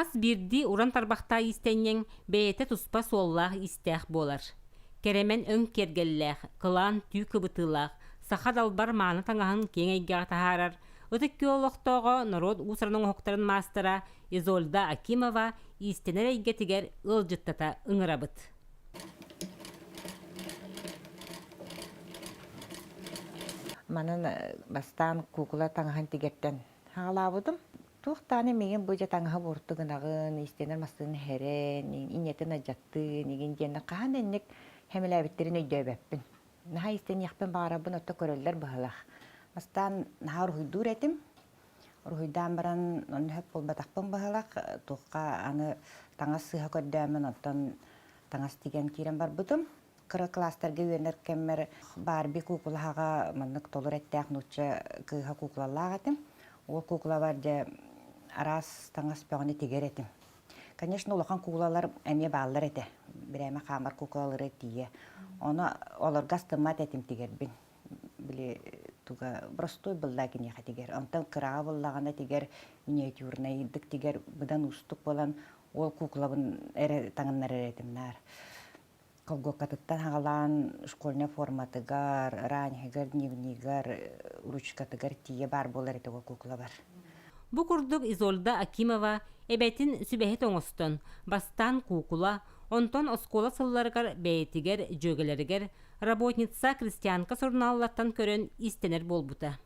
Хас биирдии уран тарбахтаах иистэнньэҥ бэйэтэ туспа суоллаах-иистээх буолар. Кэрэмэн өҥ киэргэллээх, кылаан түү кыбытыылаах, саха далбар мааны таҥаһын киэҥ эйгэҕэ таһаарар Ытык Күөл олохтооҕо норуот уус-уран оҥоһуктарын маастара Изольда Акимова иистэнэр эйгэтигэр ыалдьыттата ыҥырабыт. Манан бастаан куукула таҥаһын тигэртэн Хаҕалаабытым. Туох даҕаны миигин бу дьэ таҥаһы буорту гынаҕын, иистэнэр массыына иһэрэн, инньэтин алдьаттыын игин диэн хаһан да инник хэмэлээбиттэрин өйдөөбөппүн. Наһаа иистэниэхпин баҕарабын, отто көрөллөр быһыылаах. Бастаан наһаа уруһуйдуур этим. Уруһуйдаан баран онно сөп буолбатахпын быһыылаах. Туохха аны таҥас сыыһа көрдөөммүн, онтон таҥас тигэн киирэн барбытым. Кыра кылаастарга үөрэнэр кэммэр Барби куукулаһаҕа маннык толору эттээх нуучча кыыһа куукулалаах этим. Ол куукулабар дьэ араас таҥас бөҕөнү тигэр этим. Конечно, улахан куукулалар эмиэ бааллар этэ. Бирээмэ хаамар куукулалары тиийэ. Ону олорго астыммат этим тигэрбин. Били туга простой быллаа киниэхэ тигэр. Онтон кыраҕа буллаҕына тигэр миниатюрнайдык тигэр быдан уустук буолан ол куукулабын эрэ таҥыннарар этим наар. Колгуоккатыттан аҕалаан школьнай форматыгар, ранеһыгар, дневнигэр, ручкатыгар тиийэ баар буолар этэ ол куклабар. Бу курдук Изольда Акимова эбэтин сүбэһит оҥостон, бастаан куукула, онтон оскуола сылларыгар бэйэтигэр, дьүөгэлэригэр Работница, крестьянка сурунааллартан көрөн иистэнэр буолбута.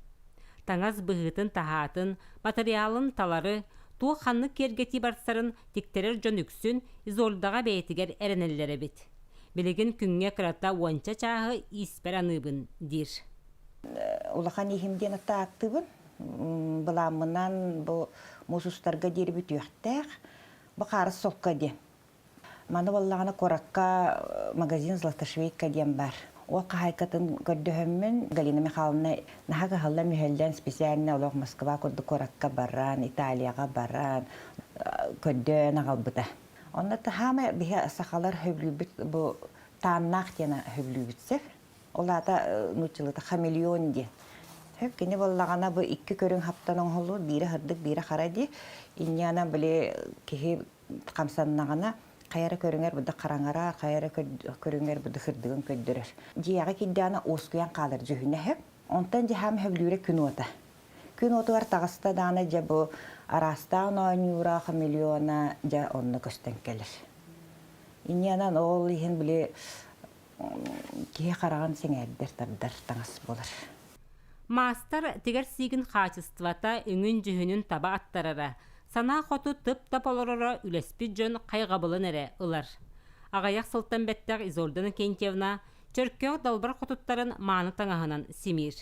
Таҥас быһыытын-таһаатын, матырыйаалын талары, туох ханнык киэргэтии барсарын тиктэрэр дьон үксүн Изольдаҕа бэйэтигэр эрэнэллэр эбит. Билигин күҥҥэ кырата уонча чааһы ииспэр аныыбын диир. Улахан ииһим диэн атта ааттыыбын. Былааммынан бу муус устарга диэри бүтүөхтээх. Бу хаарыс солко диэн. Маны буоллаҕына куоракка магазин Златошвейка диэн баар. Ол хаһаайкатын көрдөһөммүн Галина Михайловна наһаа кыһаллан-мүһэллэн специально олох Москва курдук куоракка баран, Италияҕа баран көрдөөн аҕалбыта. Онно хаамай биһи сахалар сөбүлүүбүт бу тааннаах диэн сөбүлүүбүт сөп. Ол аата нууччалыыта хамелеон диэн. Сөп кини буоллаҕына бу икки көрүҥ хаптан оҥоһуллубут биирэ сырдык, биирэ хара дии. Инньэ били киһи хамсаннаҕына хайа эрэ көрүҥэр быда хараҥарар, хайа эрэ көрүҥэр быда сырдыгын көрдөрөр. Дьиэҕэ киирдэҕинэ уоскуйан хаалар дьүһүнэ сөп. Онтон дьаһаам сөбүлүүрэ күн уота. Күн уотугар таҕыста даҕаны дьэ бу араастаан оонньуура, хамелеона дьэ онно көстөн кэлэр. Инньэнэн ол иһин били киһи хараҕын сэҥээрдэр тардар таҥас буолар. Маастар тигэр сиигин хаачыстыбата өҥүн-дьүһүнүн таба аттарара, санаа хоту тып-тап олороро үлэспит дьон хайҕабылын эрэ ылар. Аҕыйах сылтан бэттэх Изольда Иннокентьевна Чөркөөх далбар хотуттарын мааны таҥаһынан симиир.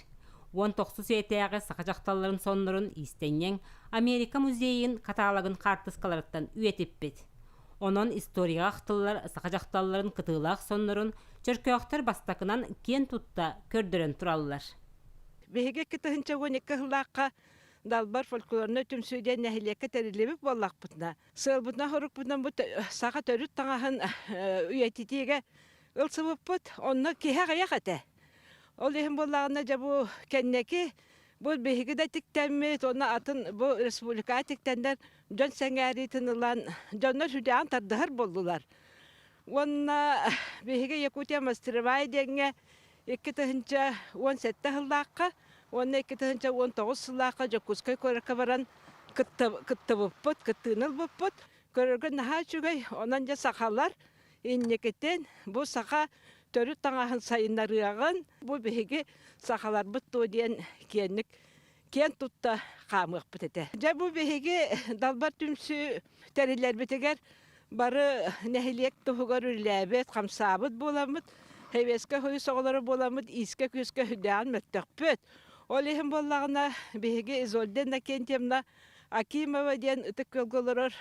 19 үйэтээҕи саха дьахталларын соннорун иистэнньэҥ Америка музейын каталогын хаартыскаларыттан үйэтиппит. Онон историяҕа ахтыллар саха дьахталларын кытыылаах соннорун чөркөөхтөр бастакынан киэн тутта көрдөрөн тураллар. Биһиги 2012 сыллаахха Далбар фольклорнай түмсүү диэн нэһилиэккэ тэриллибит буоллахпытына, сыалбытынан-сорукпутунан бу саха төрүт таҥаһын үйэтитиигэ ылсыбыппыт. Онно киһи аҕыйах этэ. Ол иһин буоллаҕына дьэ бу кэнники бу биһиги да тиктэммит уонна атын бу республикаҕа тиктэннэр дьон сэҥээриитин ылан дьоннор сүрдээҕин тардыһар буоллулар. Уонна биһиги Якутия мастеровая диэҥҥэ 2017 сыллаахха уонна 2019 сыллаахха Дьокуускай куоракка баран кыттыбыппыт, кыттыыны ылбыппыт. Көрөргө наһаа үчүгэй. Онон дьэ сахалар инникитин бу саха төрүт таҥаһын сайыннарыаҕын, бу биһиги сахаларбыт дуо диэн киэнник киэн тутта хаамыахпыт этэ. Дьэ бу биһиги Далбар түмсүү тэриллэрбитигэр бары нэһилиэк туһугар үлэлээбит, хамсаабыт буоламмыт, Сэбиэскэй Союз оҕолоро буоламмыт иискэ-күүскэ сүрдээҕин мөлтөхпүт. Ол иһин буоллаҕына биһиги Изольда Иннокентьевна Акимова диэн ытык күөлгэ олорор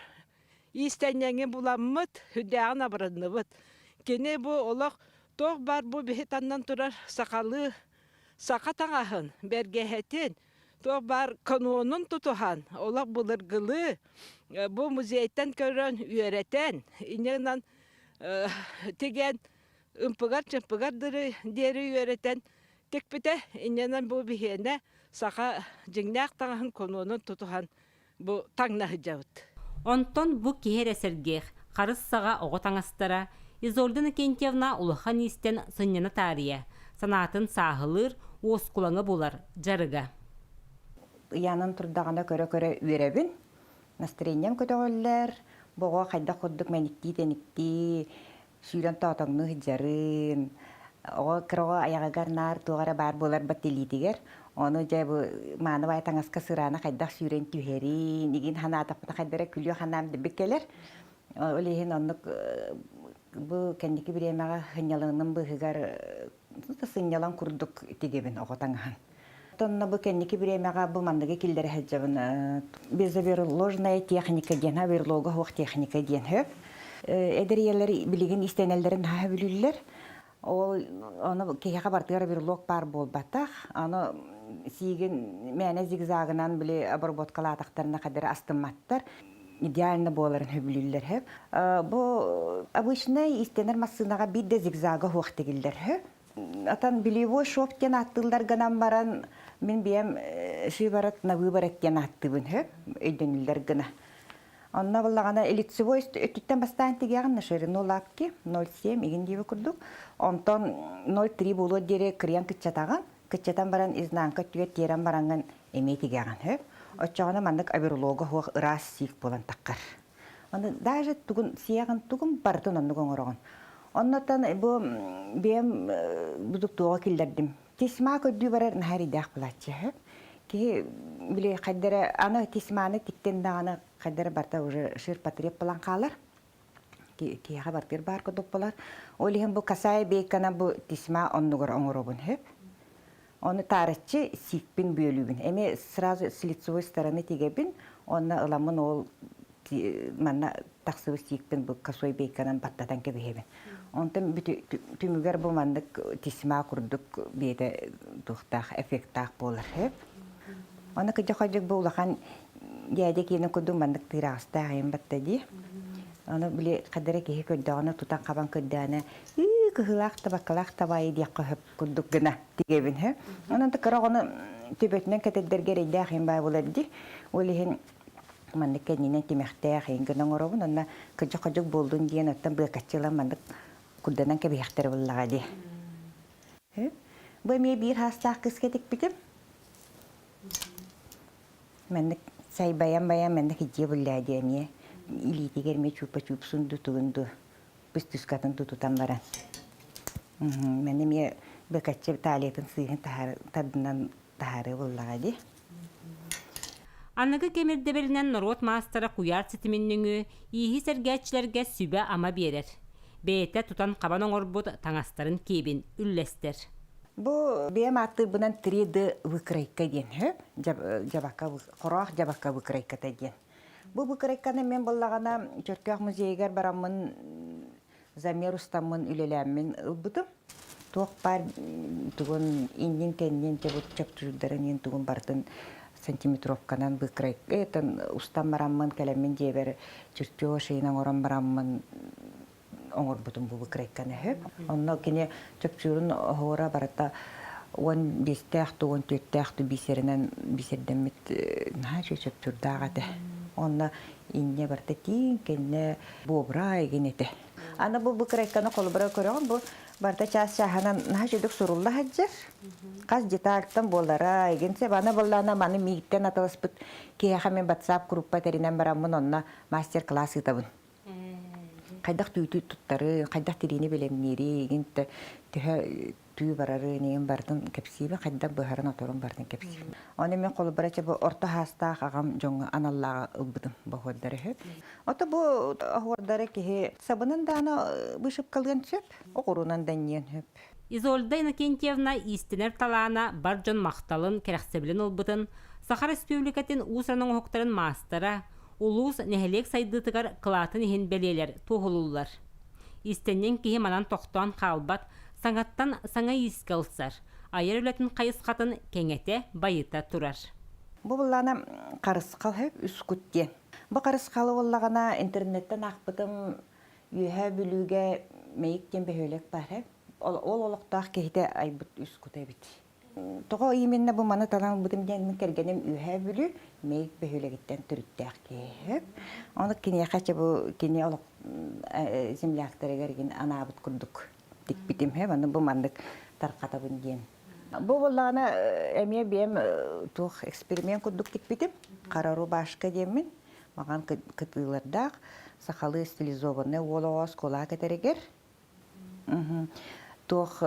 иистэнньэҥи буламмыт, сүрдээҕин абыранныбыт. Кини бу олох туох баар бу биһи таннан турар сахалыы саха таҥаһын, бэргэһэтин, туох баар канонун тутуһан, олох былыргылыы бу музейтан көрөн, үөрэтэн, инньэ гынан тигэн ымпыгар-чымпыгар диэри үөрэтэн тикпитэ. Инньэнэн бу биһиэнэ саха дьиҥнээх таҥаһын канонун тутуһан бу таҥна сылдьабыт. Онтон бу киһи эрэ сэргиэх, харыс саҕа оҕо таҥастара Изольда Иннокентьевна улахан иистэн сынньана таарыйа, санаатын сааһылыыр, уоскулаҥы булар дьарыга. Ыйаанан турдаҕына көрө-көрө үөрэбин. Настроением көтөҕүллэр, бу оҕо хайдах курдук мэниктии-тэниктии сүүрэн тоотоҥнуу сылдьарын, оҕо кыра оҕо айаҕыгар наар туох эрэ баар буолар илиитигэр, ону дьэ бу мааны баай таҥаска сыраана хайдах сүүрэн түһэрин, игин ханаатахпына хайдах эрэ күлүөх ханаам дэбик кэлэр. Ол иһин оннук бу кэнники бириэмэҕэ сынньалаҥым быыһыгар сынньалаҥ курдук тигэбин оҕо таҥаһын. Онно бу кэнники бириэмэҕэ бу манныгы киллэрэ сылдьабын. Безоверложная техника диэн, оверлога суох техника диэн сөп. Эдэр ийэлэр билигин истэнэллэрин наһаа сөбүлүүллэр. Ол ону киһиэхэ барытыгар оверлог баар буолбатах. Аны сиигин мээнэ зигзагынан били обработкалаатахтарына хадары астымматтар. Идеально буоларын сөбүлүүллэр сөп. Бу обычный истэнэр массыынаҕа биир да зигзага суох тигиллэр сөп. Отон бельевой шов диэн ааттыыллар гынан баран, мин бэйэм шиворот на выворот диэн ааттыыбын сөп, өйдөнүллэр гына. Онно буллаҕына лицевой өттүттэн бастаан тигиэҕин на ширину лапки 0,7 игин диэби курдук. Онтон 0,3 буолуор диэри кырыйан кыччатаҕын, кыччатан баран изнанка өттүгэр тиэрэн бараҥҥын эмиэ тигиэҕин сөп. Оччоҕуна маннык оверлога суох ыраас сиик буолан таххар. Аны даже тугун сиэҕин тугун барытын оннук оҥороҕун. Оннотон бу бэйэм будук туоҕа киллэрдим. Тесьма көрдүү барар наһаа эрэйдээх булааччы. Киһи били хайдара аны тесьманы тиктэн даҕаны хайдара барта уже ширпотреб булан хаалар. Киһиэхэ бартыыр баар курдук буолар. Ол иһин бу касая бейкана бу тесьма оннугар оҥоробун сөп. Ону таарыччы сиикпин бүөлүүбүн. Эмиэ сразу с лицевой стороны тигэбин, уонна ыламмын ол манна тахсыбыт сиикпин бу косой бейканан баттатан кэбиһэбин. Онтон түмүгэр бу маннык тесьма курдук биэтэ туохтаах эффектаах буолар сөп. Оны кыдьа-ходьук бу улахан дядя киэнэ курдук маннык тыыраҕастаах айан батта дии. Ону били хадара киһи көрдөҕүнэ тутан хабан көрдөҕүнэ ыы кыһылаах табаккалаах табаайы диэххэ сөп курдук гына тигэбин һэ. Онон кыра оҕону төбөтүнэн кэтэрдэргэ эрэйдээх иһин баа буолар дии. Ол иһин маннык кэннинэн тимэхтээх иһин гына оҥоробун. Онно кыдьык-ходьук буоллун диэн оттон быакаччы ылан маннык курданан кэбиһэхтэрэ буллаҕа дии. Бу эмиэ биир хаастаах кыска тикпитим. Маннык сайбайан байан маннык идьиэ буллаа дии эмиэ илиитигэр эмиэ чуупа-чуупсун ду тугун ду пустышкатын тутутан баран Мэн эмиэ быкаччы талиятын сыыһын тардынан таһаарыы буллаҕа дии. Аныгы кэм ирдэбилинэн норуот маастара куйаар ситимин нөҥүө ииһи сэргээччилэргэ сүбэ-ама биэрэр. Бэйэтэ тутан-хабан оҥорбут таҥастарын киэбин үллэстэр. Бу бэйэм ааттыырбынан 3D выкройка диэн сөп. Дьабака, хороох дьабака выкройката диэн. Бу выкройканы мен буллаҕына Чөркөөх музейыгар бараммын замер устаммын үлэлээммин ылбытым. Туох баар тугун иннин-кэннин чопчуурдарын иһин тугун барытын сантиметровканан выкройка устан бараммын кэлэммин дьиэбэр чертеж ыйын оҥорон бараммын оҥорбутум бу выкройканы сөп. Онно кини чопчуурун оһуора барыта 15-тээх ту 14-тээх ту бисеринэн бисердэммит наһаа үчүгэй чопчуурдаах этэ. Онно инньэ барыта тииҥ кэннэ буобура игин этэ. Аны бу выкройканы холобура көрөҕүн бу барыта чаас чааһынан наһаа үчүгдүк сурулла сылдьар. Хас детальтан буолара игин сеп аны буоллаана маны мииттэн атыласпыт киһиэхэ мин WhatsApp группа тэринэн бараммын онно мастер-класс ыытабын. Хайдах түүтү туттары, хайдах тириини бэлэмниири, игин төһө түү барары, игин барытын кэпсиибин, хайдах быһарын-оторун барытын кэпсиибин. Оны мен холобура бу орто хаастаах аҕам дьоҥҥо аналлааҕы ылбытым боһуордары үһү. Ото бу оһуордары киһи сабынан даана вышивкалыан сөп, оҕурунан да анньыан сөп. Изольда Иннокентьевна иистэнэр талаана бар дьон махталын, кэрэхсэбилин ылбытын, Саха Республикатын уус-уран оҥоһуктарын маастара, улуус, нэһилиэк сайдыытыгар кылаатын иһин бэлиэлэр туоһулууллар. Иистэнньэҥ киһи манан тохтоон хаалбат, саҥаттан саҥа иискэ ылсар, айар үлэтин хайысхатын кэҥэтэ, байыта турар. Бу былаана харысхал үс кут диэн. Бу харысхалы буоллаҕына интернеттэн аахпытым Үөһээ Бүлүүгэ Мэйик диэн бөһүөлэк баар. Ол олохтоох киһитэ айбыт үс кута эбит. Тоҕо именно бу маны талан ылбытым диэн мин кэргэним Үөһээ Бүлүү Мэйик бөһүөлэгиттэн төрүттээх киһи. Ону киниэхэ чэ бу кини олох земляктарыгар анаабыт курдук тикпитим. Аны бу маннык тарҕатабын диэн. Бу буоллаҕына эмиэ биэм туох эксперимент курдук тикпитим. Хара рубашка диэммин. Маҕан кытыылардаах сахалыы стилизованный уол оҕо оскуолаҕа кэтэригэр туох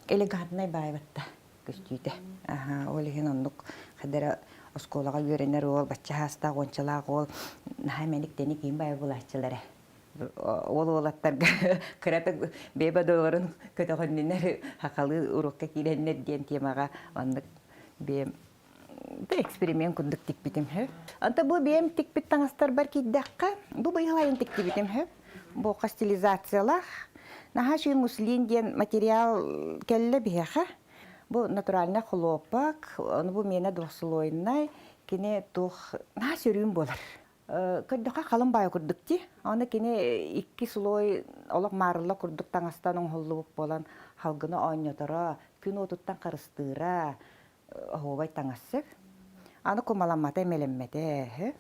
элегантнай баайбатта көстүүтэ. Ол иһин оннук хадара оскуолаҕа үөрэнэр уол, бачча саастаах, уончалаах уол наһаа мэник-тэник иин баайы булааччылар Уол уолаттарга кыратык бэйэ бодолорун көтөҕөннүнэр хахалыы урукка киирэннэр диэн темаҕа оннук бэйэм эксперимент курдук тикпитим үһү. Онто бу бэйэм тикпит таҥастарбар киирдэххэ, бу быйыл айан тиктибитим үһү. Бу стилизациялаах. Наһаа үчүгэй муслин диэн материал кэллэ биһиэхэ. Бу натуральный хлопок, ону бу миэнэ двухслойнай, кини туох наһаа сөрүүн буолар. Көрдөххө халыҥ баайы курдук дии. Аны кини икки слой олох маарылла курдук таҥастан оҥоһуллубут буолан халгыны оонньоторо, күн уотуттан харыстыыра, оһуобай таҥассык. Аны кумаламмата, эмэлэммэтэ.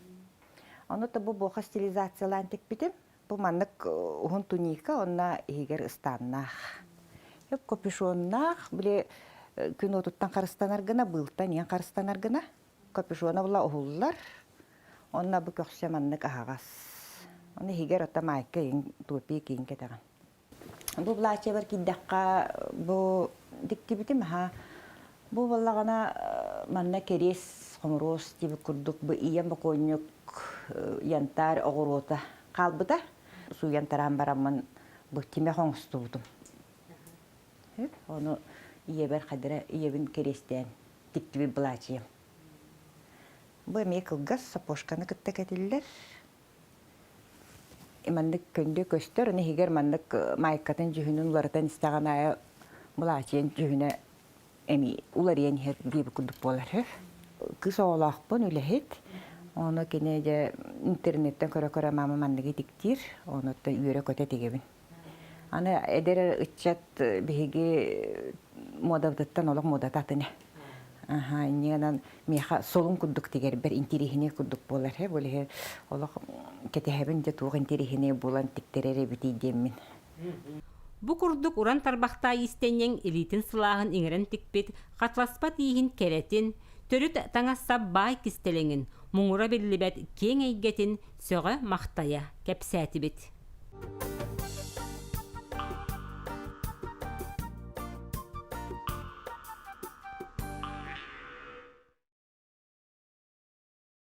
Ону бу буоха стилизациялаан тикпитим. Бу маннык уһун туника, онно иһигэр ыстааннаах. Капюшоннаах, били күн уотуттан харыстанар гына, быылтан иэн харыстанар гына. Капюшона була уһуллар. Онно бу көхсө маннык аһаҕас. Ону иһигэр ото маайка иин, топик иин кэтэҕин. Бу былаачыйабар киирдэххэ, бу диктибитим аха. Бу буоллаҕына манна кэриэс хомуруос диэбит курдук бу ийэм бокуонньук янтарь оҕуруота хаалбыта. Сууйан тараан бараммын бу тимэх оҥостубутум. Ону ийэбэр хадара ийэбин кэриэстээн тиктибит былаачыйам. Бу эмиэ кылгас сапожканы кытта кэтиллэр. Маннык көндө көстөр, аны иһигэр маннык маайкатын дьүһүнүн уларытан истэҕин аайы былаачыйан дьүһүнэ эмиэ уларыйан иһэр диэбит курдук буолар. Кыыс оҕолоохпун, үлэһит. Ону кини дьэ интернеттэн көрө-көрө маама манныгы тиктиир, ону үөрэ-көтө тигэбин. Аны эдэр ыччат биһиги муодабытыттан олох муодата атын ээ. Аха, инньэ миэхэ солун курдук тигэрбэр интириэһинэй курдук буолар ээ. Ол иһин олох кэтэһэбин дьэ туох интириэһинэй буолан тиктэрэр эбитий диэммин. Бу курдук уран тарбахтаах иистэнньэҥ илиитин сылааһын иҥэрэн тикпит хатласпат ииһин кэрэтин, төрүт таҥас-сап баай кистэлэҥин, муҥура биллибэт киэҥ эйгэтин сөҕө-махтайа кэпсээтибит.